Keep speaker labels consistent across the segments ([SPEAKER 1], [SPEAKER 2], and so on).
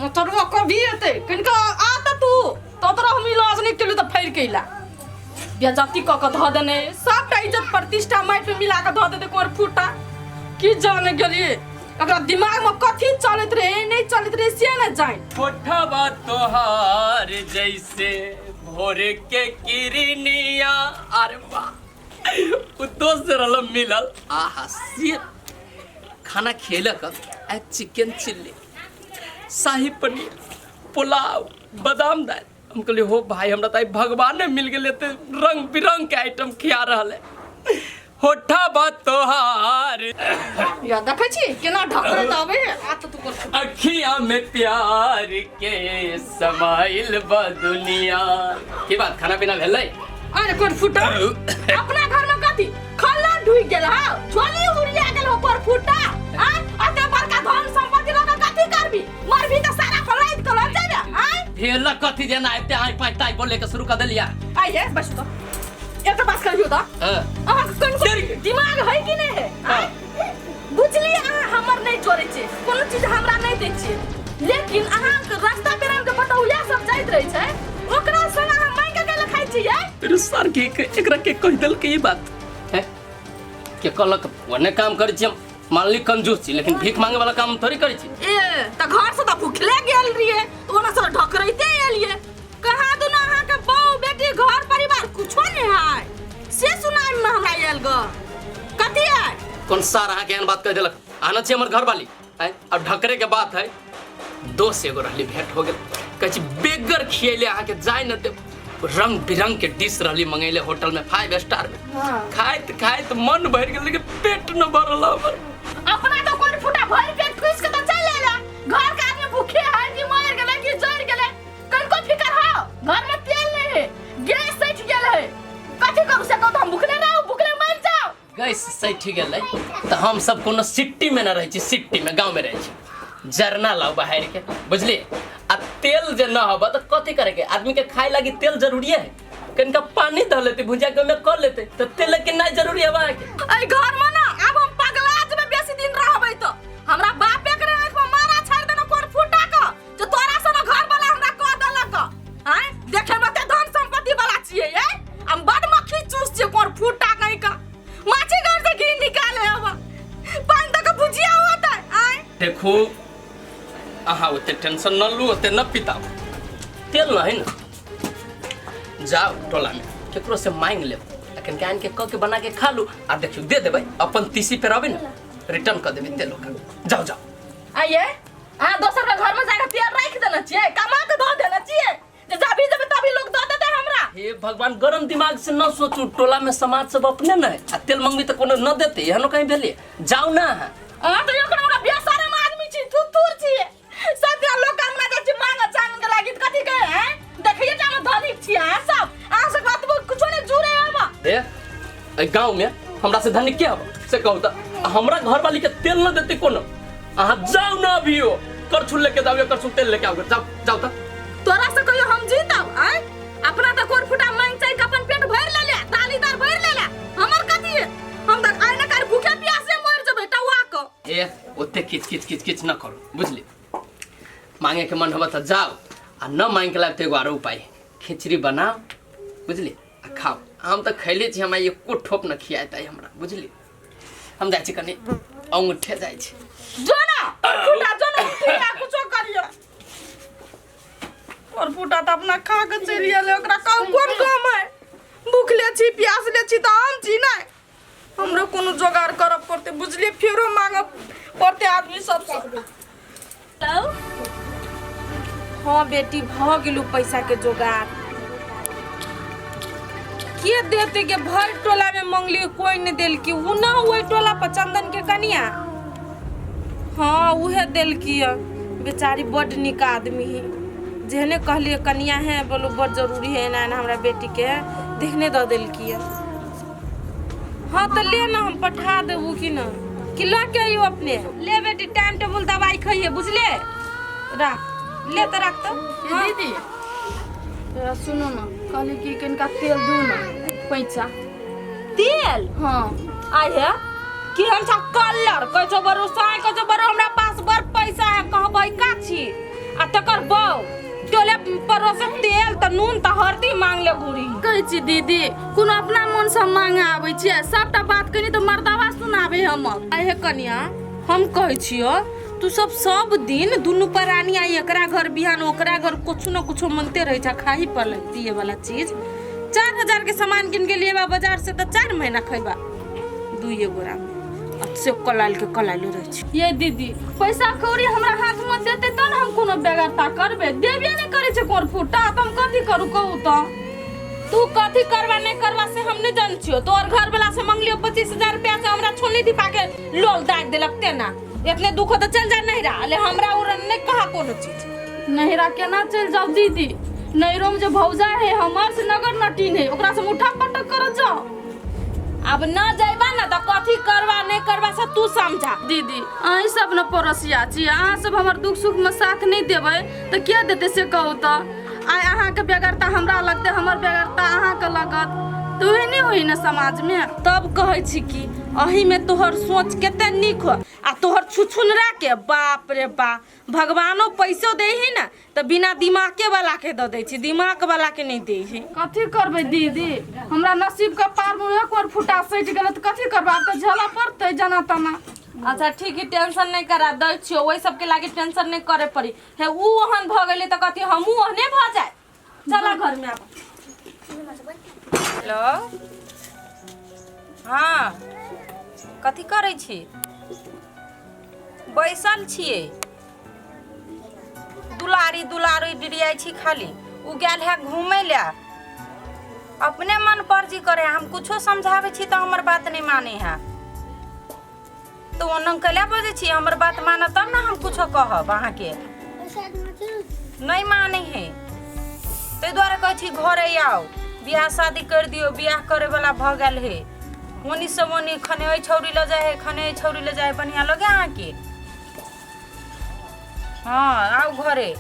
[SPEAKER 1] मोटरवा कभी एतै कनिका आ तऽ तू तो तोरा हम इलाज नहि केलू तऽ फड़ि कैला बेजती कऽ कऽ धऽ देने सबटा इज्जत प्रतिष्ठा माटि में मिला कऽ धऽ देते कोर फूटा की जाने गेलिए एकरा दिमाग में कथी चलैत रहे नहीं चलैत रहे से ने जान
[SPEAKER 2] कोठवा तोहार जैसे भोर के किरनिया। अरे वाह, उ दोस्त रहल मिलल। आहा से खाना खेलक आ चिकन चिल्ली, शाही पनीर, पुलाव, बादाम दाल। हम कहलिए हो भाई, हमरा तो भगवाने मिल गेले ते रंग बिरंग के आइटम खिया रहल है। होठा बा तोहार
[SPEAKER 1] या देखै छी केना ढकरैत आबै है आ तऽ तू कर।
[SPEAKER 2] अखिया में प्यार के समाइल बा दुनिया। की बात, खाना पीना भेलै?
[SPEAKER 1] अरे कोन फुटा, अपना घर में कथी खल्ला ढुक गेल हा, झोली उड़िया गेल हो कोन फुटा। आ अते बड़का धन संपत्ति लऽ कऽ कथी करबी? मरबी तऽ सारा फलाइत कऽ लऽ जेबे। आय
[SPEAKER 2] भेल कथी जेना एते आइ पाइ ताइ बोले के शुरू कर देलिया?
[SPEAKER 1] आइए बस तो एक बात करियो तऽ।
[SPEAKER 2] हाँ।
[SPEAKER 1] अहाँके कनिको दिमाग है कि नहि है?
[SPEAKER 2] हाँ।
[SPEAKER 1] बुझलियै अहाँ हमर नहि जोड़ै छियै, कोनो चीज हमरा नहि दै छियै, लेकिन अहाँके रास्ता पेरामे जे बटौहिया सब जाइत रहै छै ओकरा संग अहाँ मांगि के कैला खाइ छियै?
[SPEAKER 2] रे सर के एकरा के कहि देलकै ई बात है के कहलक ओने काम करै छी हम? मानली कंजूस छी, लेकिन भीख मांगे वाला काम थोड़ी करै छी।
[SPEAKER 1] ए तऽ घर से तऽ भुखले गेल रहियै, तऽ ओना से ढकरैते एलियै। कहाँ दुनू अहाँके बहु बेटी घर परिवार कुछो नहि है से सुनाइ में हमरा आयल ग कथी है?
[SPEAKER 2] कोन सार अहाँके एहन बात कहि देलक? आना छी हमर घरवाली आँय? अब ढकरे के बात है, दोस्त एगो रहली, भेंट हो गेल। कहै छी बेगर खियैले अहाँके जाय न देब। रंग बिरंग के डिश रहली मंगैले होटल में, 5 स्टार में। खाइत खाइत मन भरि गेल, लेकिन पेट न भरल हमर।
[SPEAKER 1] अपना तो कोन फूटा भरि पेट ठूस के तो चल एला, घर के आदमी भूखे है कि मर गेलै कि जरि गेलै कनको फिकर हो? घर में तेल नहीं है, गैस सठि गेल है, कथी करू से कहू? तो हम भूखले रहू, भूखले मर जाओ।
[SPEAKER 2] गैस सठि गेलै तऽ हम सब कोनो सिटी में न रहै छी, सिटी में गाँव में रहै छी। जरना लाउ बाहर के, बुझलिए? आ तेल जे न हबऽ तऽ कथी करे के? आदमी के खाए लागी तेल जरूरी है। कनिका पानी धऽ लेते, भुजिया के ओहिमे कऽ लेते तऽ तेल के नहि जरूरी है अहाँके।
[SPEAKER 1] एहि घर में ना आब हम पगला जेबै बेसी दिन रहबै तऽ। हमरा बापे के आँख में मारा छाड़ि देने कोन फूटा के जे तोरा सन घर वाला हमरा कह देलक। आँय देखे में ते धन संपत्ति वाला छियै, ए हम बड मक्खी चूस छियै कोन फूटा कहीं का माछी घर से घी निकाले अब पान तक भुजिया होता है। आँय
[SPEAKER 2] देखू, अहाँ ओते टेंशन न लू, ओते न पिताऊ। तेल न है न, जाओ टोला में केकरो से मांग लेब, लेकिन आनि के कऽ के बना के खा लू। आ देखियौ दे देबै अपन तीसी पे रहबै ने, रिटर्न कऽ देबै तेल ओकरा। जाओ जाओ।
[SPEAKER 1] आइए अहाँ दोसर के घर में जाके तेल राखि देने छियै, कमा के दऽ देने छियै जे जभी जेबै तभी लोग दऽ देतै हमरा।
[SPEAKER 2] हे भगवान, गरम दिमाग से न सोचू। टोला में समाज सब अपने न है, आ तेल मंगबी तऽ कोनो न देते, एहनो कहीं भेलै? जाउ ना अहाँ।
[SPEAKER 1] अहाँ तऽ एक नंबर बेशरम आदमी छी, थुथुर छी। सत्य लोग अंगना जाइ छी मांगे चांगे के लागी तऽ कथी कहे हैं? देखिए जे हम धनिक छी, अहाँ सब अहाँ सब कतबो कुछो नहीं जुड़े हम।
[SPEAKER 2] हे, एहि गाँव में हमरा से धनिक के हब से कहू तऽ? आ हमरा घरवाली के तेल न देते कोनो। अहाँ जाउ ना अभियो, करछुल लेके जाउ, करछुल तेल लेके आउ। जाउ जाउ तऽ।
[SPEAKER 1] तोरा से कहियो हम जीतब? आय अपना तऽ कोन फुटा मांग चाहि के अपन पेट भरि लेले, दाली दार भरि लेले, हमर कथी है? हम तऽ आइ न काल्हि भूखे प्यासे मरि जेबै टौआ के।
[SPEAKER 2] हे, ओते किच किच किच किच न करू, बुझली? मांगे के मन होबे तऽ जाउ, आ न मांग के लायब तऽ एगो आरो उपाय है, खिचड़ी बनाउ, बुझली, आ खाउ। हम तऽ खैले छी, हमरा एको ठोप न खियाएत हमरा, बुझली? हम जाइ छी कनि औंगठे जाइ छी।
[SPEAKER 1] जो ना फुटा, जो ना उठिया कुछो करियो। और फुटा तऽ अपना खा के चलि गेलै, ओकरा कम कोन कम है? भूखले छी प्यासले छी तऽ हम छी नहि, हमरो कोनो जोगाड़ करऽ पड़तै, बुझलियै? फेरो मांगऽ पड़तै आदमी सबसँ।
[SPEAKER 3] हाँ बेटी, भऽ गेलू पैसा के जोगाड़। के देते के? भर टोला में मंगली, कोई नहीं देलकी। उ ना ओहि टोला पर चंदन के कनिया, हाँ उहे देलकी है। बेचारी बड निक आदमी है। जेहने कहलिए कनिया है, बोलो बड जरूरी है, एना एना हमरा बेटी के देखने दऽ देलकी है। हाँ तो ले ना, हम पठा देबू कि ना कि लऽ के अइयो अपने। ले बेटी, टाइम टेबुल दवाई खइहे, बुझले? राख ले तऽ राख तऽ।
[SPEAKER 1] ये दीदी तोरा सुनो ना, कहली कि कनिका तेल दू ना पैसा।
[SPEAKER 3] तेल?
[SPEAKER 1] हाँ।
[SPEAKER 3] आइ हे केहन छा कलर, कहै छौ बरो साँय, कहै छौ बरो हमरा पास बड़ पैसा है, कहबै का छी? आ तकर बौ टोले परोसे तेल त नून त हरदी मांगले घुरी।
[SPEAKER 1] कहै छी दीदी, कोनो अपना मन से मांगे आबै छियै? सबटा बात कनी तऽ मर्दावा सुनाबे हमर।
[SPEAKER 3] आहे कनिया, हम कहै छियो तू सब सब दिन दुनू प्राणी आई एकरा घर बिहान ओकरा घर कुछ न कुछो मांगते रहे छा, खाही पर पिए वाला चीज। 4000 के सामान किन के लिए बाजार से त 4 महीना खैबा दुइये गोरा में। अब से कलाल के कलाले रहे छी।
[SPEAKER 1] ये दीदी, पैसा कौड़ी हमरा हाथ में देते तब न हम कोनो बेगरता करबे। देबे नहीं करे छै कोर फूटा, त हम कथी करू कहू त?
[SPEAKER 3] तू कथी करबा नहीं करबा से हम नहीं जान छियो। तोर घर वाला से मंगलियो 25000 रुपया से हमरा छोनी दीपा के लोल दाग देलक तेना। इतने दुख तो चल जा नहीं रहा ले हमरा उर नहीं कहा कोनो चीज।
[SPEAKER 1] नहिरा केना चल जाओ दीदी? नैरो में जो भौजा है हमर से नगर नटीन है, ओकरा से मुठा पटक कर जाओ।
[SPEAKER 3] अब न जाइबा ना त कथी करबा नहीं करबा से तू समझा।
[SPEAKER 1] दीदी अहीं सब न पड़ोसिया छी, अहाँ सब हमर दुख सुख में साथ नहीं देबै त के देते से कहू त? आइ अहाँ के बेगरता हमरा लगते, हमर बेगरता अहाँ के लगत, त वही नहीं होई न समाज में।
[SPEAKER 3] तब कहै छी कि अही में तोहर सोच कते नीक हो आ तोहर छुछुनरा के बाप रे बा, भगवानो पैसो दे ही ना त बिना दिमाग के वाला के the they छी, दिमाग वाला के नहीं दे ही।
[SPEAKER 1] कथी करबै दीदी, हमरा नसीब के पार में एक और फुटा सटि गेलै त कथी करबै? आब त झेलऽ पड़तै जना तना।
[SPEAKER 3] अच्छा ठीक है, टेंशन नहीं करा दै छियो, वही सबके लागे टेंशन नहीं करे पड़ी। हे ऊ ओहन भ गेलै त कथी हमहूँ ओहने भ जाए। चला घर में आब।
[SPEAKER 4] हेलो, हाँ कथी करै छी? बैसल छियै। दुलारी दुलारी डिरियाइ छी खाली। उ गेल है घूमै लए, अपने मन परजी करे। हम कुछो समझाबै छी तऽ हमर बात नहि मानै है। तऽ ओना कैला बजै छी? हमर बात मानत तब ने हम कुछो कहब अहाँके। नहि मानै है ताहि दुआरे कहै छी घरे आउ, बियाह शादी करि दियौ। बियाह करे वाला भऽ गेल है। ओनी से ओनी खने ओहि छौड़ी लऽ जाइ है, खने ओहि छौड़ी लऽ जाइ है। बढ़िआँ लगे अहाँके? हाँ आउ घरे।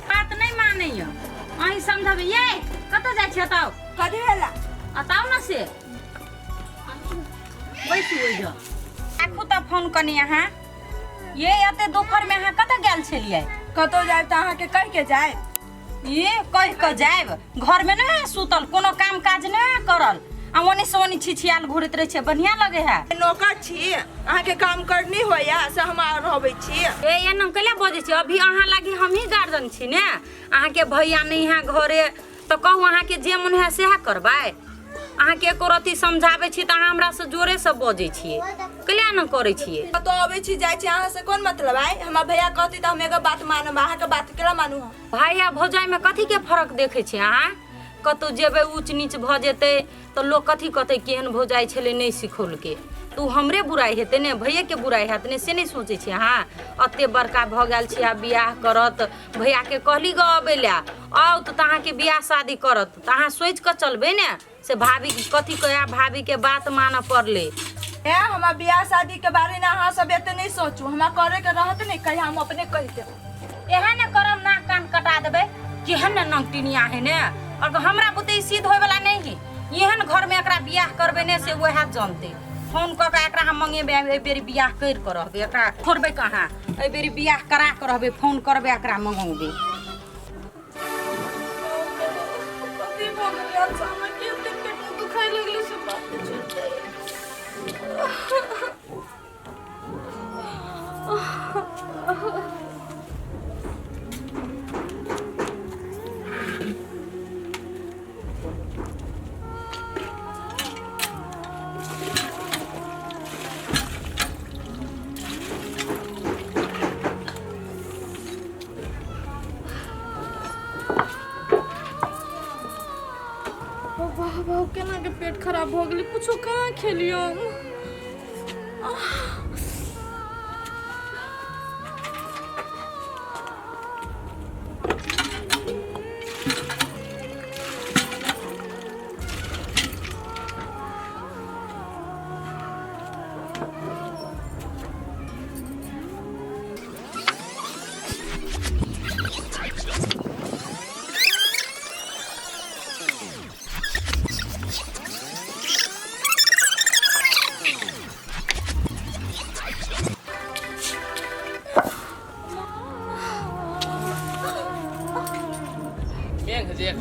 [SPEAKER 4] बात नहीं मानै अहीं समझबै। ये कतऽ जाइ छी? बताउ।
[SPEAKER 5] कथी भेला?
[SPEAKER 4] बताउ न से। बैसू ओहि जग। राखू तऽ फोन कनी अहाँ। ये एते दोपहर में अहाँ कतऽ गेल छलियै?
[SPEAKER 5] कतौ जायब तऽ अहाँके कहि के जायब?
[SPEAKER 4] ये कहि कऽ जायब? घर में नहि सुतल, कोनो काम काज नहि करल आ ओनी से ओनी छिछियाल घुरैत रहै छै। बढ़िआँ लगे है?
[SPEAKER 5] नौकर छी अहाँके, काम करनी होइया से हम रहबै छी।
[SPEAKER 4] ए एना कैला बजै छी? अभी अहाँ लागी हमही गार्जियन छी ने। अहाँके भैया नहि है घरे तऽ कहू अहाँके जे मन है सएह करबै? अहाँके एको रत्ती समझाबै छी तऽ अहाँ हमरासँ जोरेसँ बजै छियै। कैला एना करै छियै?
[SPEAKER 5] कतौ अबै छी जाइ छी, अहाँ से कोन मतलब? आइ हमरा भैया कहती तऽ हम एगो बात मानब, अहाँके बात केना मानू हम?
[SPEAKER 4] भाई आ भौजाइमे कथीके फरक देखै छियै अहाँ? कतहु जेबै ऊँच नीच भऽ जेतै तऽ लोक कथी कहतै? केहन भौजाइ छलै, नहि सिखौलकै। तऽ ओ हमरे बुराइ हेतै ने, भैयेके बुराइ हैत ने, से नहि सोचै छियै अहाँ? एते बड़का भऽ गेल छी, आब बियाह करत। भैयाके कहली गऽ अबै लए, आउ तऽ अहाँके बियाह शादी करत तऽ अहाँ सोचि कऽ चलबै ने से भाभी कथी कहै, भाभीके बात मानऽ पड़लै।
[SPEAKER 5] ए हमरा बियाह शादी के बारे में अहाँ सब एते नहीं सोचू। हमरा करे के रहत नहीं कहीं, हम अपने कहि देब।
[SPEAKER 4] एहन ने करब नाक कान कटा देबै। केहन ने नंगटिनिया है ने, और हमरा बुते ई सिद्ध होय वाला नहीं है। एहन घर में एकरा बियाह करबै ने से वएह जानते। फोन कऽ के एकरा हम मंगेबै, एहि बेर बियाह करि कऽ रहबै। एकरा छोड़बै कहाँ? एहि बेर बियाह करा कऽ रहबै। फोन करबै, एकरा मंगौबै।
[SPEAKER 1] कथी भऽ गेलै अचानक एते पेट में दुखाय लगलै से बात पूछू। वाह वाह, केना के पेट खराब भऽ गेलै? कुछो कहाँ खेलियो हम?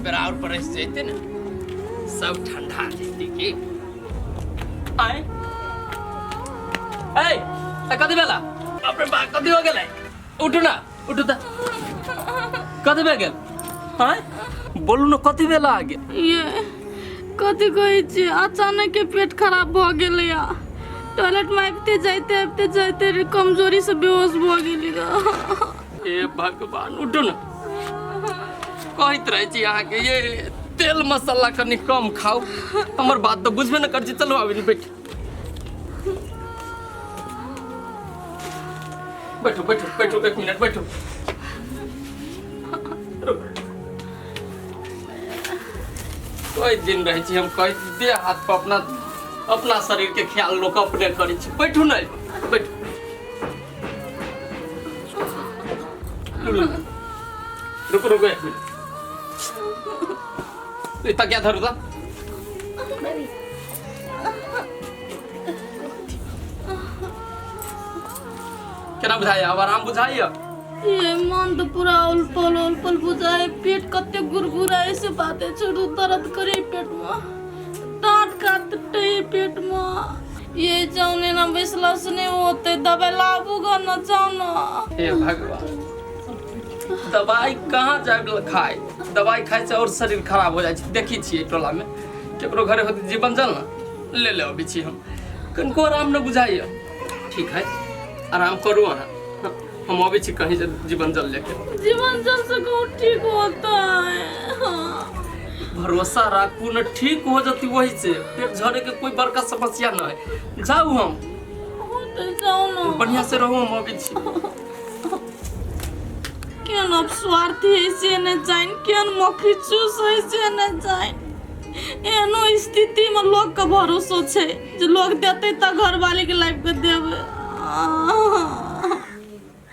[SPEAKER 2] बेर और परस जैते ने सब ठंडा जैते की आए ए आ कथी भेला बाप रे बाप कथी हो गेलै उठू ना उठू तऽ कथी भए गेल आँय बोलू ने कथी भेला आगे
[SPEAKER 3] ये कथी कहै छी अचानक के पेट खराब भऽ गेलैया टॉयलेट में आबिते जाइते आबिते जाइते कमजोरी से बेहोश भऽ गेली
[SPEAKER 2] हे भगवान उठू ने कहैत रहै छी अहाँके ये तेल मसाला कनि कम खाउ हमर बात तऽ बुझबे ने करै छी चलू आबि बैठ बैठू बैठू बैठू एक मिनट बैठू कई दिन रहै छी हम कहि दे हाथ पर अपना अपना शरीर के ख्याल लोक अपने करै छी बैठू नहि बैठू रुको रुको एक मिनट ए, तकिया धरू तऽ केना बुझाइया आब आराम बुझाइया
[SPEAKER 3] ये मन तो पूरा उलपल उलपल बुझाए पेट कते गुरगुराए से बाते छोड़ू दर्द करे पेट में दांत काटते पेट में ये जाओ ने ना बैसला से नहीं होते दवाई लाबू ग न जाओ ना
[SPEAKER 2] हे भगवान दवाई कहाँ जाए खाए दवाई खाए से और शरीर खराब हो जाइ छै देखी छियै टोला में केकरो घरे होते जीवन जल ना ले ले अबै छी हम कनको आराम न बुझाइया ठीक है आराम करू अहाँ हम अबै छी कहीं से जीवन जल लेके
[SPEAKER 3] जीवन जल से कहूँ ठीक होता है हाँ।
[SPEAKER 2] भरोसा राखू न ठीक हो जती वही से पेट झरे के कोई बड़का समस्या न है जाऊ हम
[SPEAKER 3] होते जाओ ना
[SPEAKER 2] बढ़िया से रहू हम अबै छी
[SPEAKER 3] केहन अब स्वार्थी है से ने जान केहन मक्खी चूस है से ने जान एहनो स्थिति में लोग के भरोसो छै जे लोग देते तऽ घरवाली के लाइफ के देबै आह।